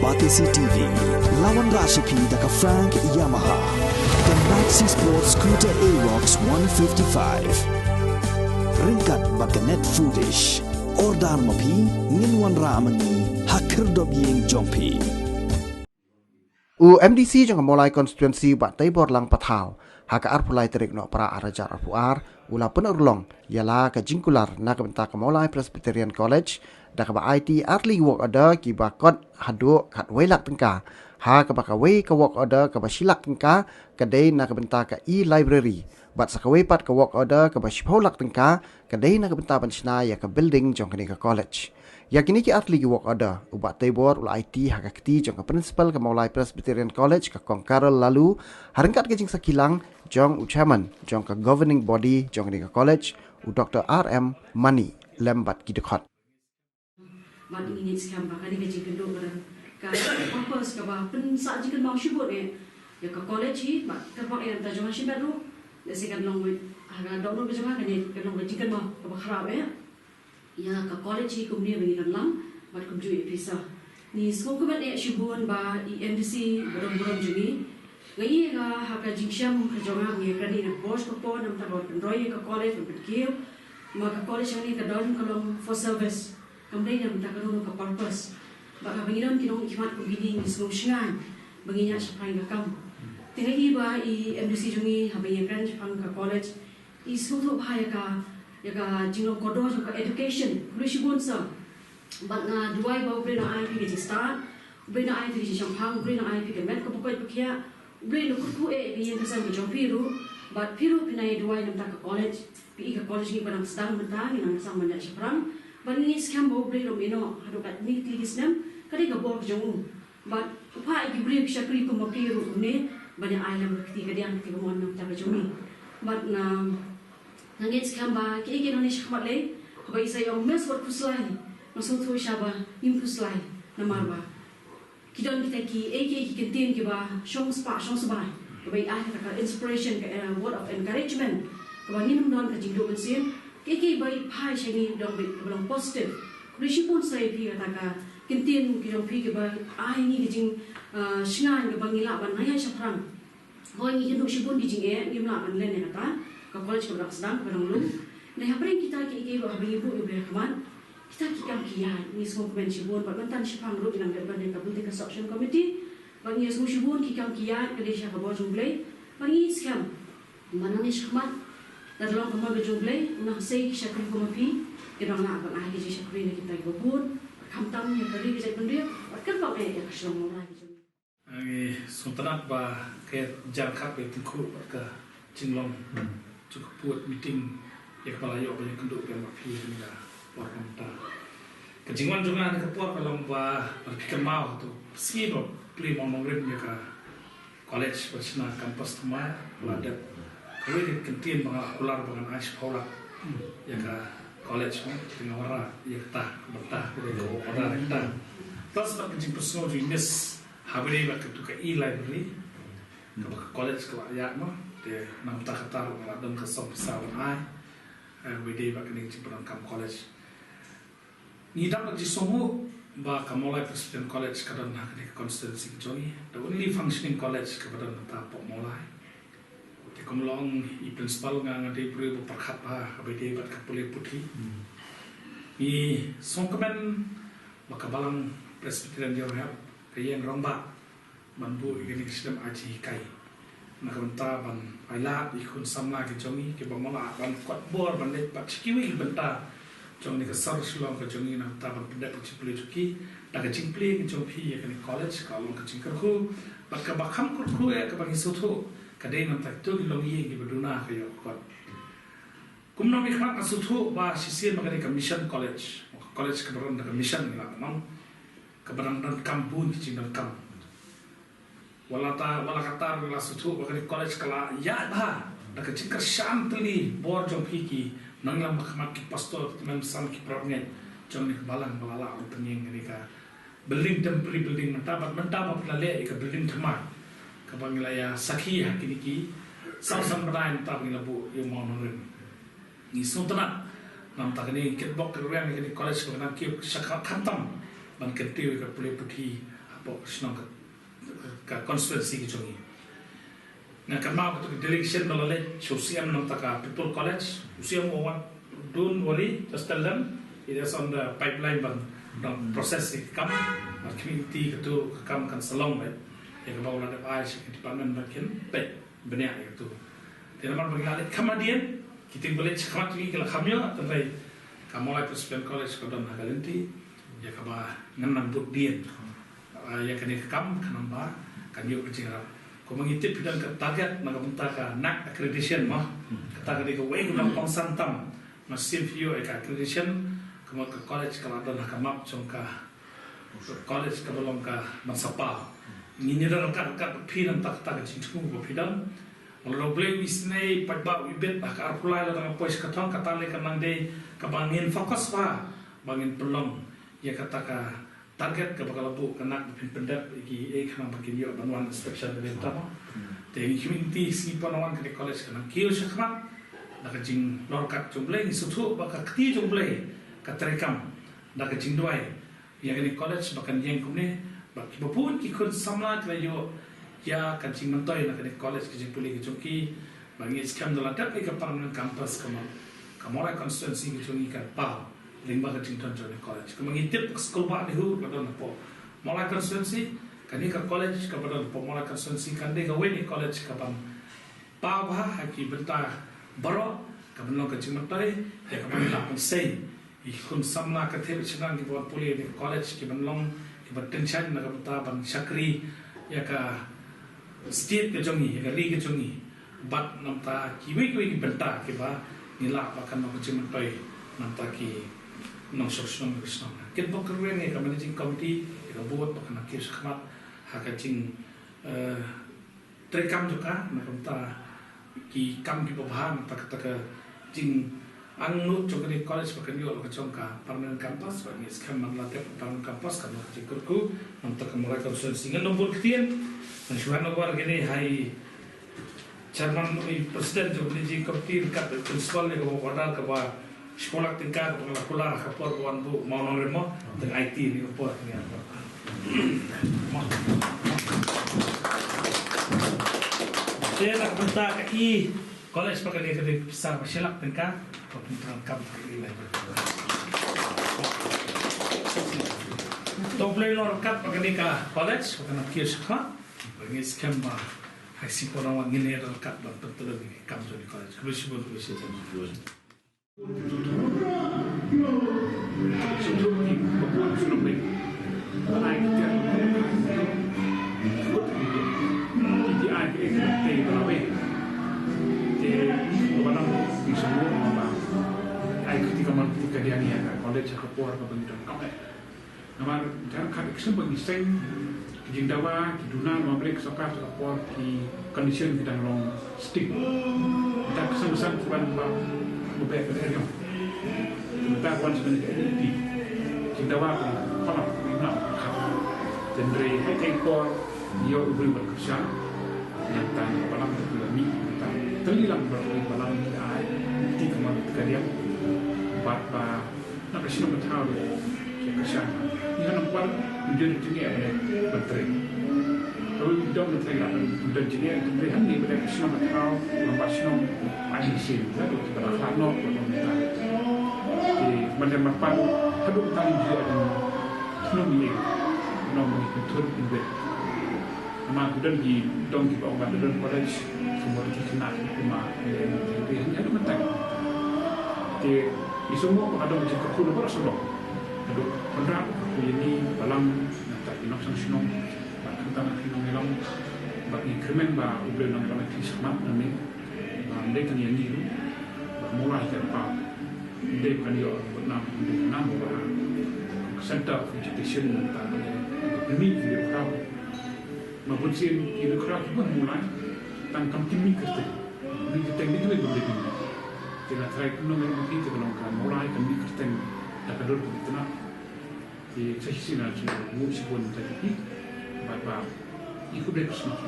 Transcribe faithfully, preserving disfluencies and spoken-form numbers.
Batesi T V, la wanrah sha phi da ka Frank Yamaha, ka Maxi Sport Scooter Aerox one fifty-five. Ryngkat bad ka Net Foodish. Order ma phi, ngin wanrah ma ngi ha khyrdop ïing jong phi. U M D C jong ka Mawlai Constituency, Bah Teibor Lang Pathaw, ha ka arphew lai tarik Nohprah ar hajar arphew ar, u la pynurlong ïa la ka jingkular na ka bynta ka Mawlai Presbyterian College, da kaba ai ti ar tylli work order kiba kot haduh khatwei lak tyngka. Ha kaba kawei ka work order kaba shi lak tyngka ka dei na ka bynta ka e-library, bad sa kawei pat ka work order kaba shiphew lak tyngka ka dei na ka bynta ban shna ïa ka building jong kane ka college. Ïa kine ki ar tylli ki work order, u Bah Teibor u la ai ti ha ka kti jong ka Principal ka Mawlai Presbyterian College, ka Kong Carol Laloo, ha ryngkat ka jingsakhi lang jong u Chairman jong ka Governing Body jong kane ka college, u Doctor R M Mani, lem bad ki dkhot. Bad ngi ngeit skhem ba kane ka jingkynduh ka don ka purpose kaba pynsah jingkynmaw shibun eh ïa ka college hi, bad kyrpang eh na ka bynta jong nga shimet ruh, lehse kan long, ha ka dohnud ka jong nga kane kan long ka jingkynmaw kaba khraw eh ïa ka college hi kumne ba ngi don lang bad kumjuh ïa phi sir. Ngi sngewkmen eh shibun ba i M D C burom burom jong ngi. Nga ïohi ha ka jingshem ka jong nga, ngi kren ïa ka por sha ka por na ka bynta ban pynroi ïa ka college, ban pynkiew. Ma ka college hangne ka don ka long for service. Kam dei na ka bynta kano kano ka purpose. Bad haba ngi don ki nongmihkhmat kum kine ngi sngew shngaiñ ba ngin ïaid shaphrang ïa ka kam. Te nga ïohi ba i M D C jong ngi haba ïakren shaphang ka college, i sngewthuh bha ïa ka, ïa ka jinglong kordor jong ka education. Khublei shibun sir. Bad nga duwai ba U Blei un ai ïa phi ka jingstad, U Blei un ai ïa phi ka jingshemphang, U Blei un ai ïa phi ka met kaba koit ba khiah, U Blei un kyrkhu eh ïa ka ïing ka sem ka jong phi ruh. Bad phi ruh phin nang ïa duwai na ka bynta ka college. Phi i ka college ngi ba dang sdang mynta, ngi nang sdang ban ïaid shaphrang. Bad ngi ngeit skhem ba U Blei ruh un ïehnoh haduh katne tylli ki snem, ka dei ka bor ka jong u. Bad u phah ïa ki briew ki shakri kum ma phi ruh kumne ban ïa ai lem ka kti kadiang, ka kti kamon na ka bynta ka jong ngi. Bad nga, nga ngeit skhem ba kiei kiei nangne shakhmat lei, haba i sa ïa ong miss bad khuslai, nga sngewthuh sha ba ngim khuslai namar ba ki don kita kiei kiei ki kyntien kiba shong spah shong sbai, kiba i ai kata ka inspiration, ka, eh, word of encouragement, kaba ngin ym don ka jingduh mynsiem. Kiei kiei ba i phai sha ngi dang beit kaba long positive. Khublei shibun sa ïa phi kata ka kyntien ki jong phi kiba ai ngi ka jing, ah, shngaiñ kaba ngi lah ban nang ïaid shaphrang. Hooid ngi ïakynduh shibun ki jingeh, ngim lah ban len ïa kata. Ka college kaba dang sdang, kaba dang lum. Nangta hapdeng kita kiei kiei ruh haba ngi buh ïa U Blei ha khmat, kita ki kam ki ïaid ngi sngewkmen shibun, bad mynta shipang ruh ngi nang dep ban ïa ka building construction committee. Bad ngi sngew shibun ki kam ki ïaid ka dei sha ka bor jong U Blei. Bad ngi skhem ba nangne shakhmat, da ka long ka mon ka jong U Blei, u nang sei ki shakri kum ma phi, ki nang lah ban ai ki jingshakri na kita kiba bun, khamtam ïa ka ri ka jaitbynriew, bad kyrpang eh ïa ka shnong Mawlai ka jong ngi. Ngi sngewtynnat ba ka jingkyrkhu bad ka jinglong jong ka pud meeting ïa kaba la ïoh ban ïakynduh biang bad phi ha kane ka por mynta. Ka jingwan jong nga ha kane ka por ka long ba, ba phi kynmaw ha kato ka sngi ba plie mawnongrim ïa ka college ba shna campus thymmai, la dep kawei ka kyntien ba nga la kular ba ngan ai shiphew lak ïa ka college, mo, te nga wanrah ïa kata, kata ka dei ka order ïa kata. Plus bad ka jingpynsngew jong i miss haba ïadei bad kato ka e-library kaba ka college ka la ïaid, mo, te na ka bynta kata ruh nga la don ka song pisa ban ai, eh, haba ïadei bad kane ka jingpyndonkam college. Ngi dap da ka jingsngewnguh ba ka Mawlai Presbyterian College ka don ha kane ka constituency ka jong ngi, the only functioning college kaba don mynta hapoh Mawlai. Te kum la ong i principal, nga, nga dei briew ba pyrkhat bha haba ïadei bad ka pule puthi. Ngi sngewkmen ba ka Balang Presbyterian Jowai ka ïeng rangbah ban buh ïa kane ka shnong ai jinghikai na ka bynta ban ailad ïa ki khun samla ki jong ngi kiba ym lah ban kot bor ban leit bad sha kiwei ki bynta jong kane ka sor Shillong ka jong ngi, na ka bynta ban pyndep ka jingpule jong ki. Da ka jingplie ka jong phi ïa kane ka college ka long ka jingkyrkhu, bad kaba kham kyrkhu eh kaba ngi sngewthuh ka dei na ka bynta kito ki longïing kiba duna ka ïoh ka kot. Kumno ngi khmat nga sngewthuh ba shisien ba kane ka mission college, ka college kaba run da ka mission, ngi lah ban ong, kaba dang donkam bun ki jingdonkam. Wat la kata, wat la katta ruh ngi la sngewthuh ba kane ka college ka la ïaid bha da ka jingkyrshan tylli bor jong phi ki nongïalam bakhmat, ki pastor, ki tymmen basan, ki parabangeit jong kane ka balang ba la lah ban pynïeng kane ka building, temporary building mynta, bad mynta ba phi la leh ïa ka building thymmai kaba ngi la ïa sakhi ha kine ki saw san bnai mynta ba ngi la buh ïa u mawnongrim. Ngi sngewtynnat namar kane, ngi kitbok kitrwiang ïa kane ka college ba kan nang kiew sha ka khamtam ban kyntiew ïa ka pule puthi ha pok shnong ka, ka constituency ka jong ngi. Nga kynmaw katu ka delegation ba la leit sha u C M na ka bynta ka People College, u C M u ong, "Don't worry, just tell them it is on the pipeline, ban dang process ïa ka kam, ban khmih lynti katu ka kam kan sa long beit." Ïa kaba u la dep ai sha ki department ba kin peit bniah ïa katu. Te namar ba ngi la leit kham hadien, ki tieng ba leit shakhmat ki la kham ïoh, hynrei ka Mawlai Presbyterian College ka don ha ka lynti ïa kaba ngan nang bud dien. Ah, ïa kane ka kam, khnang ba kan ïoh ka jingïarap. Kumba ngi tip phi don ka target na ka bynta ka NAAC accreditation mo. Kata ka dei kawei kaba kongsan tam. Nga shim phi ïoh ïa ka accreditation, ka mut ka college ka la don ha ka map jong ka, ka college kaba long kaban sa paw. Ngin ïa don ryngkat ryngkat bad phi na ka bynta kata ka jingthmu ba phi don. Lada U Blei u isynei, paidbah u ibit, ha ka arphew lai lada nga poi sha ka thong, kata lei kan nang dei kaba ngin focus bha, ba ngin pynlong ïa kata ka target kaba ka la buh ka NAAC, ba phin pyndep ïa ki, eh, khnang ba kin ïoh ban wan inspection da bynta mo. Te ngi khmih lynti sngi pon wan kane ka college kan nang kiew shakhmat. Da ka jinglong ryngkat jong U Blei, ngi sngewthuh ba ka kti jong U Blei ka treikam da ka jingduwai ïa kane ka college ba kan ïeng kumne, bad kiba bun ki khun samla ki la ïoh ïa ka jingmyntoi na kane ka college, ka jingpule ka jong ki. Ba ngi skhem da la dep ïa ka permanent campus, ka Mawlai constituency ka jong ngi kan paw lyngba ka jingdon jong ka college. Kumba ngi tip ka skul bah NEHU ka don hapoh Mawlai constituency, kane ka college kaba don hapoh Mawlai constituency kan dei kawei na ki college kaban paw bha ha ki bynta baroh, kaban long ka jingmyntoi ïa kaban lah ban sei ïa ki khun samla ka thep shnong kiba wan pule na ka college, kiban long kiba tyngshaiñ na ka bynta ban shakri ïa ka state ka jong ngi, ïa ka ri ka jong ngi. Bad na ka bynta kiwei kiwei ki bynta kiba ngi lah ba kan long ka jingmyntoi na ka bynta ki nongshong shnong ka shnong. Kin bok kyrweng ïa ka managing committee, ïa ka board ba kan nang kiew shakhmat ha ka jing, eh, treikam jong ka, na ka bynta ki kam kiba bha, na ka bynta kata ka jingangnud jong kane ka college ba kan ïoh la ka jong ka permanent campus. Ba ngi skhem man la dep permanent campus kan long ka jingkyrkhu na ka bynta ka Mawlai constituency. Ngan ym bun ktien, ngan shu hand over kane ha i chairman, i president jong kane ka committee, ryngkat bad principal, ïa kaba order kaba shiphew lak tyngka kaba nga la kular ha ka por ba wan buh mawnongrim mo, tang aiti ïa ka por kane. Te na ka bynta ka e-college ba kane ka dei pisa ba shi lak tyngka, ba pyntrang kam ka e-library. To U Blei long ryngkat ba kane ka college ba kan nang kiew shakhmat, ba ngi skhem ba ha ka sngi ba nang wan ngin ïa don ryngkat ban pyntylun ïa ki kam jong ka college. Khublei shibun, khublei shibun. Namar jar khat action ba ngi seng, ki jingdawa, ki duna, namar balei ka sorkar ka por ki condition ki dang long stick. Kita ka seng seng ki ban ba, ba bek ka area. Kita wan seng ka N E P. Jingdawa ka kolam, ki na ka. Hynrei ha ka por, ïoh u briew ban kyrshan. Nangta ka balang ka la mih, nangta ka li lang ba ka balang ki ai, ti ka mon ka diang. Bad ba na ka shnong ka thaw ruh ki kyrshan. Ngi hap nang kwah u don jingeh ban trei. Ka ruh u don ban trei, la u don jingeh ban trei, hangne ba ka shnong ka thaw, nang ba shnong ai shisien, la ruh ki ba la khlad noh, la ruh mynta. Te ban dei ban pan haduh tang jingeh ban shnong ïa, nong ïa ki thut ïa. Namar ki don ki, don kiba ong ba don college, semua ki kena, ki ma, ki ma, ki ma, ki ma, ki ma. Te ngi sngewthuh ba ka don ka jingkyrkhu na baroh sawdong. Ka dei pynrap ka jingïaid balang na ka bynta ki nongshong shnong, bad kumta na ki nongïalam, bad ngi kyrmen ba U Blei un nang ban ïakhun shakhmat nangne. Ba ym dei tang ïa ngi ruh, ba Mawlai kan paw. Ym dei ban ïoh ba nam, ym dei ban nam ba ha ka Center of Education, nangta ba dei ba pynmih ki riewkhraw. Ma bun sien ki riewkhraw kiba Mawlai tang kam ki mih kyrteng. Mih kyrteng dei tang ba dei. Te nga tharai kumno ngan mih, te ka long ka Mawlai kan mih kyrteng da ka dur ka itynnad. Te sa shisien nga shu nguh shibun ïa phi. Bad ba ïa khublei ka shnong.